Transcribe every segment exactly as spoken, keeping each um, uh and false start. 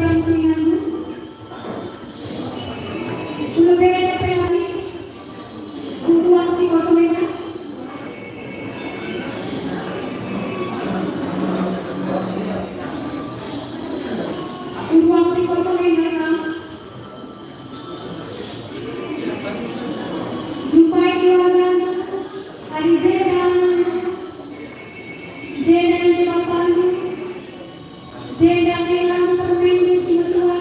Ku lebe enda pe lagi, ku ruang si kosong enda. Ku ruang si kosong enda kam. Jumpai keluarga, adi jenda, jenda i je bapandu, jenda kelang permenndu si metua.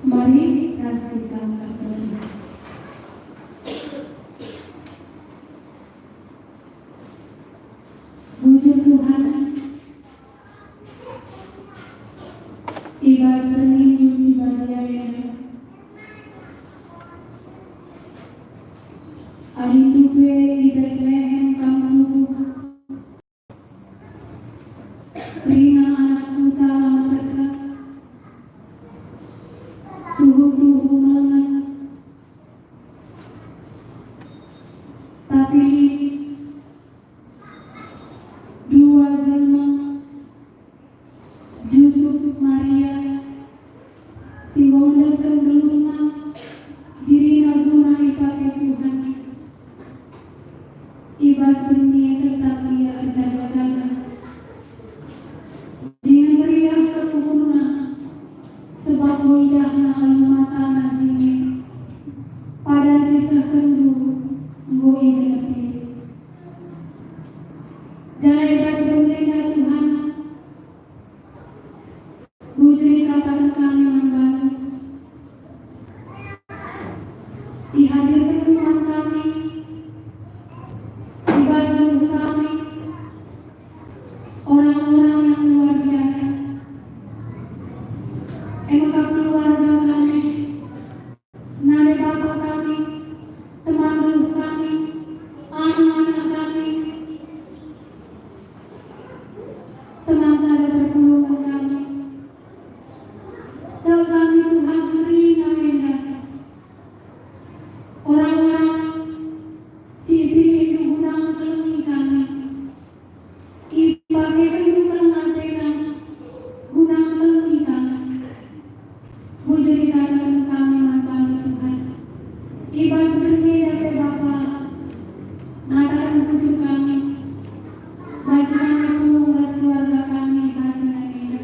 Mari kasih kami Tuhan. Bujur Tuhan, i bas berngindu si badia enda, alindu pe i Betlehem kam tubuh, kerina anak kuta la metersa, tuhu-tuhu melenget. Tapi lit dua jelma, Jusup, Maria, si enggo ngendesken geluhna, dirina guna ipake Tuhan. I bas berngi e tetap ia erjaga-jaga. Dingen meriah kekukurna, sebab enggo idahna alu matana jine, padan si isehkenndu enggo igenepi. Janah i bas berngi enda, Tuhan, bujur ikataken kami man bandu. Ihadirkenndu man kami, i bas geluh kami, orang-orang yang luar biasa. E maka keluarga kami, nande bapa kami, teman geluh kami, anak-anak kami, teman sada perpulungen kami. Tek kami, Tuhan, kerina enda. Orang-orang si ipilihndu guna ngkelengi kami. Ipakekenndu keleng atena guna ngkelengi kami. Bujur ikataken kami man bandu, Tuhan. I bas berngi enda pe, Bapa, ngataken bujur kami, banci kami pulang ras keluarga kami i bas ingan enda.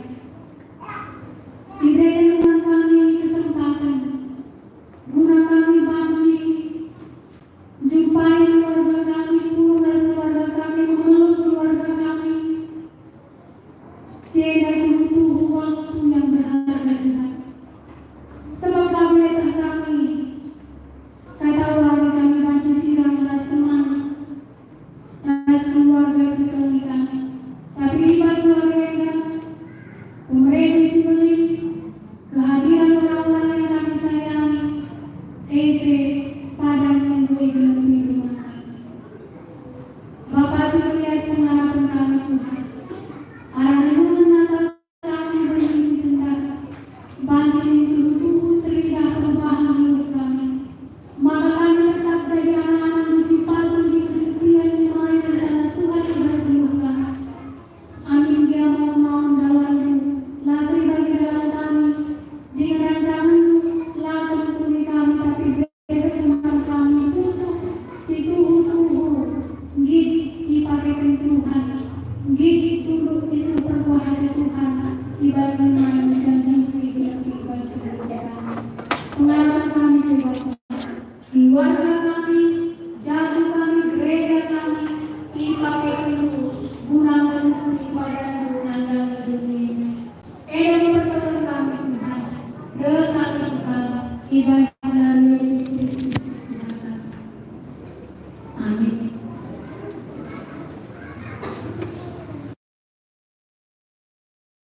IberekenNdu man kami kesempaten guna kami banci njumpai keluarga kami, pulang ras keluarga kami, memeluk keluarga kami. Si enda tuhu-tuhu waktu yang berharga, Tuhan. Sebab labo ieteh kami, katawari kami banci sirang ras teman, ras keluarga si ngkelengi kami. Tapi i bas wari enda, pemereNdu si mbelin, kehadiran orang-orang yang kami sayangi, e pe padan si enggo igeluhNdu man kami. Bapa si meriah, si pengarapen kami, Tuhan, arah renungen Natal kami berngi si sendah, banci tuhu-tuhu teridah perubahan geluh kami. Maka kami tetap jadi anak-anakNdu si patuh dingen setia ngemaken rencana Tuhan i bas geluh kami. Amin gia maun-maun dalanNdu, la seri bagi dalan kami, dingen rancangenNdu la tekuni kami, tapi Tuhan kami pusuh si tuhu-tuhu, nggit ipakeken Tuhan, nggit turut itu perkuah ate Tuhan, i bas lima yang janji igeluh i bas kehidupen kami. Pengarapen kami pe Bapa, keluarga kami, jabu kami, gereja kami, ipakeken guna nggeluhi padanNdu nandangi doni. Enda me pertoton kami, Tuhan. Reh kami, Tuhan, i bas